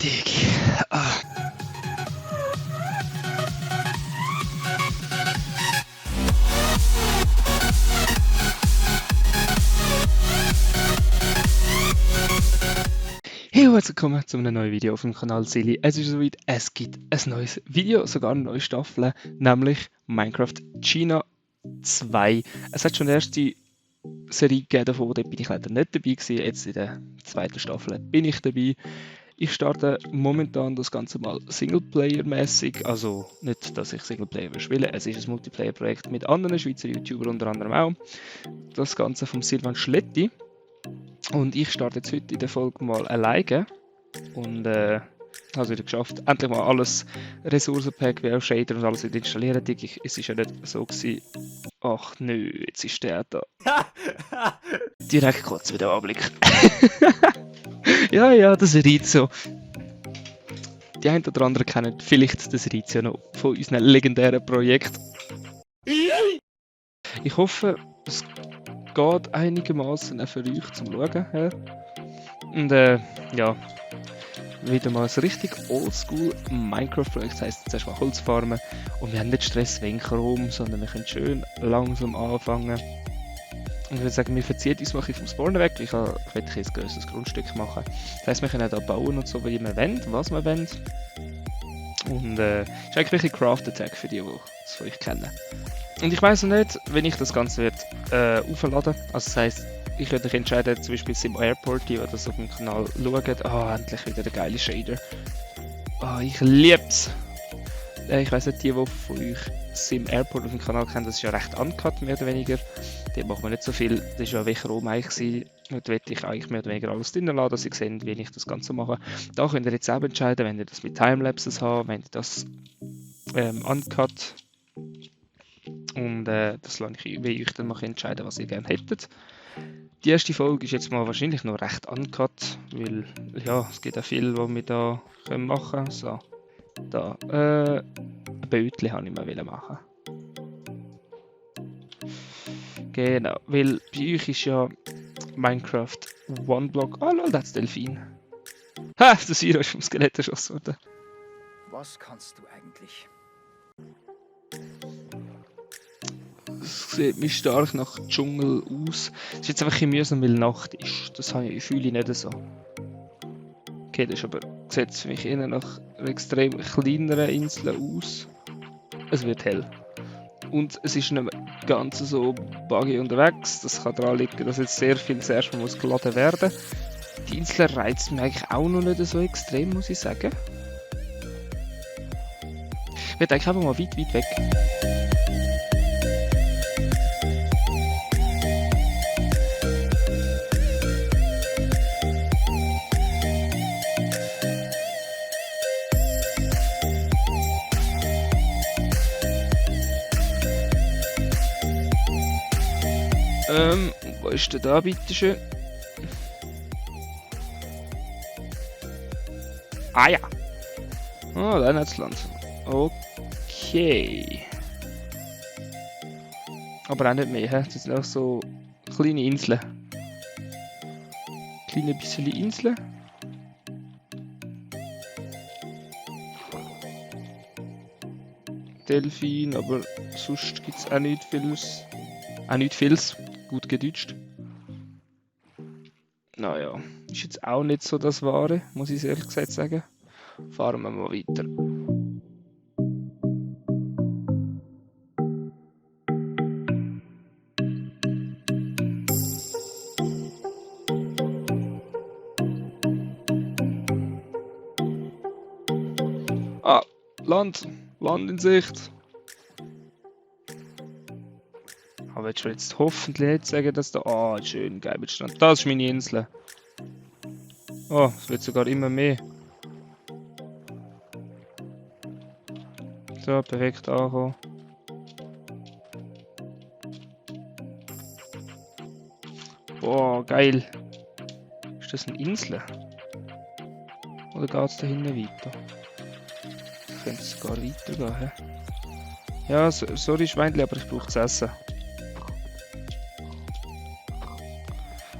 Digi. Ah. Hey, herzlich willkommen zu einem neuen Video auf dem Kanal Silly. Es ist soweit, es gibt ein neues Video, sogar eine neue Staffel, nämlich Minecraft China 2. Es hat schon eine erste Serie gegeben davon, dort bin ich leider nicht dabei gewesen. Jetzt in der zweiten Staffel bin ich dabei. Ich starte momentan das Ganze mal Singleplayer-mäßig, also nicht, dass ich Singleplayer spiele, es ist ein Multiplayer-Projekt mit anderen Schweizer YouTubern, unter anderem auch. Das Ganze vom Silvan Schletti. Und ich starte jetzt heute in der Folge mal alleine und habe es wieder geschafft, endlich mal alles Ressourcenpack wie auch Shader und alles wieder installieren. Es ist ja nicht so gewesen, ach nö, jetzt ist der da. Direkt kurz wieder Anblick. ja, das Rizzo. Die einen oder anderen kennen vielleicht das Rizzo noch von unseren legendären Projekten. Ich hoffe, es geht einigermaßen für euch zum Schauen her. Und ja, wieder mal ein richtig oldschool Minecraft-Projekt. Das heisst, zuerst mal Holz farmen und wir haben nicht Stress wegen Chrom, sondern wir können schön langsam anfangen. Und ich würde sagen, wir verziehen uns mal vom Spawnen weg. Ich will ein grösseres Grundstück machen. Das heisst, wir können hier bauen und so, wie wir wollen, was wir wollen. Und ist eigentlich ein Craft-Attack für die es von euch kennen. Und ich weiss noch nicht, wenn ich das Ganze wird aufladen. Also das heisst, ich könnte euch entscheiden, zum Beispiel Sim Airport, die das auf dem Kanal schauen. Endlich wieder der geile Shader. Ich lieb's! Ich weiss nicht, die von euch Sim Airport auf dem Kanal kennen, das ist ja recht uncut, mehr oder weniger. Dort machen wir nicht so viel. Das war ja welcher Raum eigentlich. Dort will ich eigentlich mehr oder weniger alles drin lassen, dass ihr seht, wie ich das Ganze mache. Da könnt ihr jetzt selber entscheiden, wenn ihr das mit Timelapses habt, wenn ihr das uncut. Und das lasse ich euch dann mal entscheiden, was ihr gerne hättet. Die erste Folge ist jetzt mal wahrscheinlich noch recht uncut, weil ja, es gibt auch viel, was wir da machen können. So, da, ein Bötchen habe ich mal machen. Genau, weil bei euch ist ja Minecraft One-Block. Oh lol, das ist Delfin. Ha, der Siro ist vom Skelett erschossen worden. Was kannst du eigentlich? Es sieht mir stark nach Dschungel aus. Es ist jetzt einfach ein mühsam, weil Nacht ist. Das fühle ich nicht so. Okay, das ist aber, sieht für mich eher nach einer extrem kleineren Insel aus. Es wird hell. Und es ist nicht ganz so buggy unterwegs. Das kann daran liegen, dass jetzt sehr viel das erste Mal muss geladen werden. Die Insel reizt mich eigentlich auch noch nicht so extrem, muss ich sagen. Ich werde eigentlich einfach mal weit weg. Wo ist der da, bitteschön? Ah ja! Oh, da hat's Land. Okay. Aber auch nicht mehr, he? Das sind auch so kleine Inseln. Kleine bisschen Inseln. Delfin, aber sonst gibt es auch nicht vieles. Gut gedeutscht. Naja, ist jetzt auch nicht so das Wahre, muss ich ehrlich gesagt sagen. Fahren wir mal weiter. Ah, Land in Sicht. Aber ich will jetzt hoffentlich nicht sagen, dass da... schön, geil Strand. Das ist meine Insel. Oh, es wird sogar immer mehr. So, perfekt angekommen. Boah, geil. Ist das eine Insel? Oder geht es da hinten weiter? Könnte es sogar weitergehen, hä? Ja, sorry Schweinli, aber ich brauche zu essen.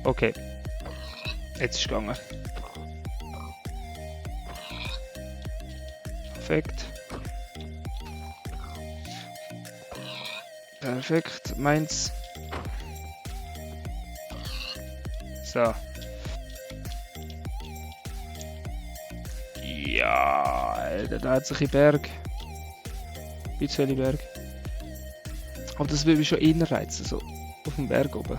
Okay. Jetzt ist es gegangen. Perfekt. Perfekt. Meins. So. Ja, Alter, da hat sich ein Berg. Ein bisschen Berg. Aber das will mich schon eher reizen, so auf dem Berg oben.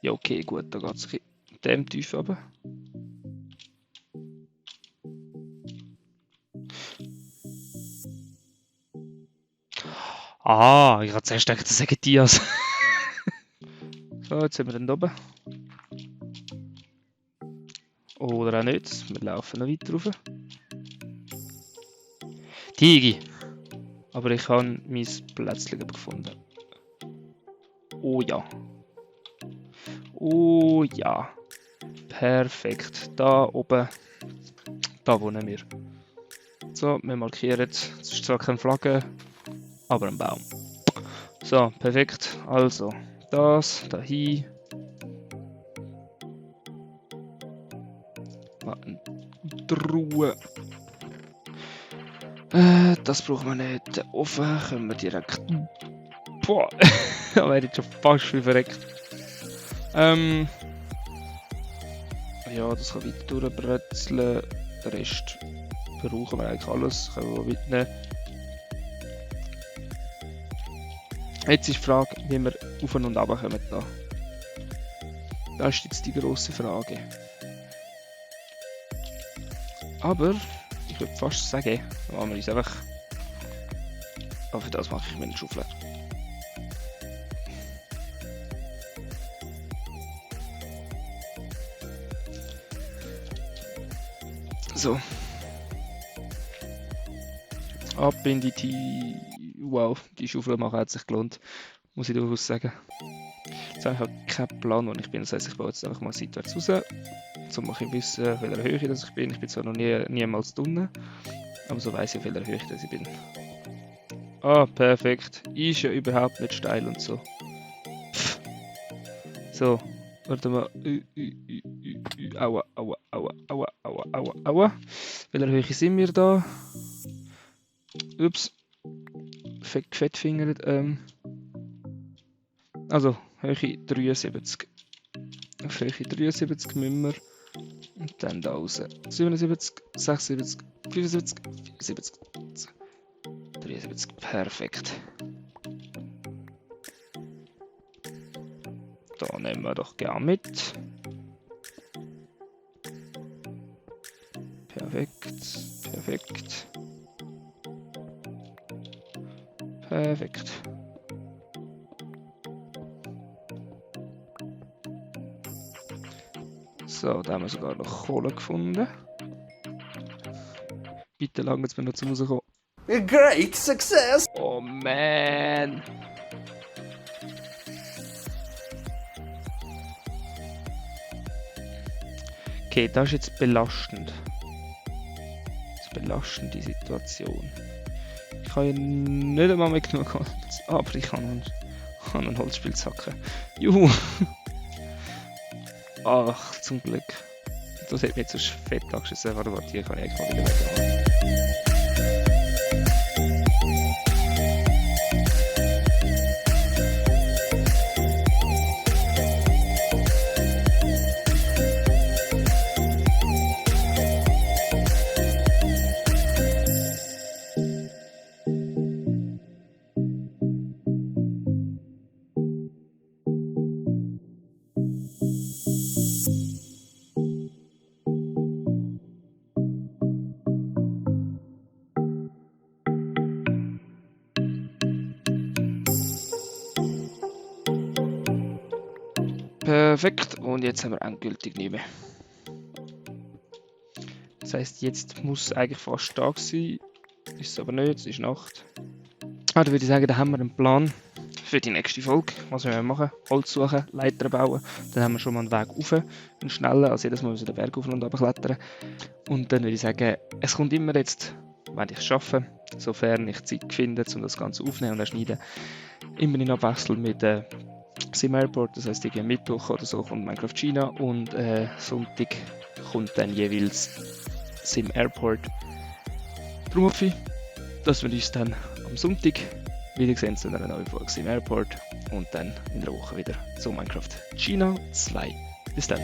Ja, okay, gut, da geht es in dem tief runter. Ah, ich habe zuerst gedacht, das sagen Dias. So, jetzt sind wir dann oben. Oder auch nicht, wir laufen noch weiter rauf. Tigi! Aber ich habe mein Plätzchen gefunden. Oh ja. Oh ja. Perfekt. Da oben. Da wohnen wir. So, wir markieren. Es ist zwar keine Flagge, aber ein Baum. So, perfekt. Also, das, dahin. Eine Truhe. Das brauchen wir nicht. Den Ofen können wir direkt. Boah, da wäre ich schon fast wie verreckt. Ja, das kann weiter durchbrezeln. Den Rest brauchen wir eigentlich alles. Können wir mitnehmen. Jetzt ist die Frage, wie wir auf und runter kommen da. Das ist jetzt die grosse Frage. Aber ich würde fast sagen, dann machen wir uns einfach. Aber für das mache ich mir einen Schaufel. So. Ab in die Wow, die Schaufel machen hat sich gelohnt. Muss ich durchaus sagen. Jetzt habe ich halt keinen Plan, wo ich bin. Das heisst, ich baue jetzt einfach mal seitwärts raus. So mache ich wissen, auf welcher Höhe dass ich bin. Ich bin zwar noch niemals unten, aber so weiss ich, auf welcher Höhe dass ich bin. Ah, perfekt. Ist ja überhaupt nicht steil und so. Pff. So, warte mal. Aua, aua, aua, aua, aua, aua, aua. Welcher Höhe sind wir da? Ups. Fettfingert. Also, Höhe 73. Auf Höhe 73 müssen wir. Und dann da raus. 77, 76, 75, 74, 73. Perfekt. Da nehmen wir doch gern mit. Perfekt. Perfekt. Perfekt. So, da haben wir sogar noch Kohle gefunden. Bitte lange jetzt mir noch zum rauskommen. A great success! Oh man! Okay, das ist jetzt belastend. Das ist eine belastende Situation. Ich habe ja nicht einmal mehr genug Holz, aber ich habe einen Holzspielzacke. Juhu! Ach, zum Glück. Das hat mich jetzt so fett angeschissen. Warte, hier kann ich eigentlich mal wieder weghauen. Perfekt, und jetzt haben wir endgültig nicht mehr. Das heisst, jetzt muss es eigentlich fast Tag sein. Ist es aber nicht, es ist Nacht. Dann würde ich sagen, da haben wir einen Plan für die nächste Folge. Was wir machen? Holz suchen, Leiter bauen. Dann haben wir schon mal einen Weg rauf, einen schnellen, als jedes Mal müssen wir den Berg auf und runter klettern. Und dann würde ich sagen, es kommt immer jetzt, wenn ich es schaffe, sofern ich Zeit finde, um das Ganze aufzunehmen und schneiden, immer in Abwechslung mit Sim Airport, das heisst, am Mittwoch oder so kommt Minecraft China und Sonntag kommt dann jeweils Sim Airport. Darum hoffe ich, dass wir uns dann am Sonntag wieder sehen zu einer neuen Folge Sim Airport und dann in der Woche wieder zu Minecraft China 2. Bis dann.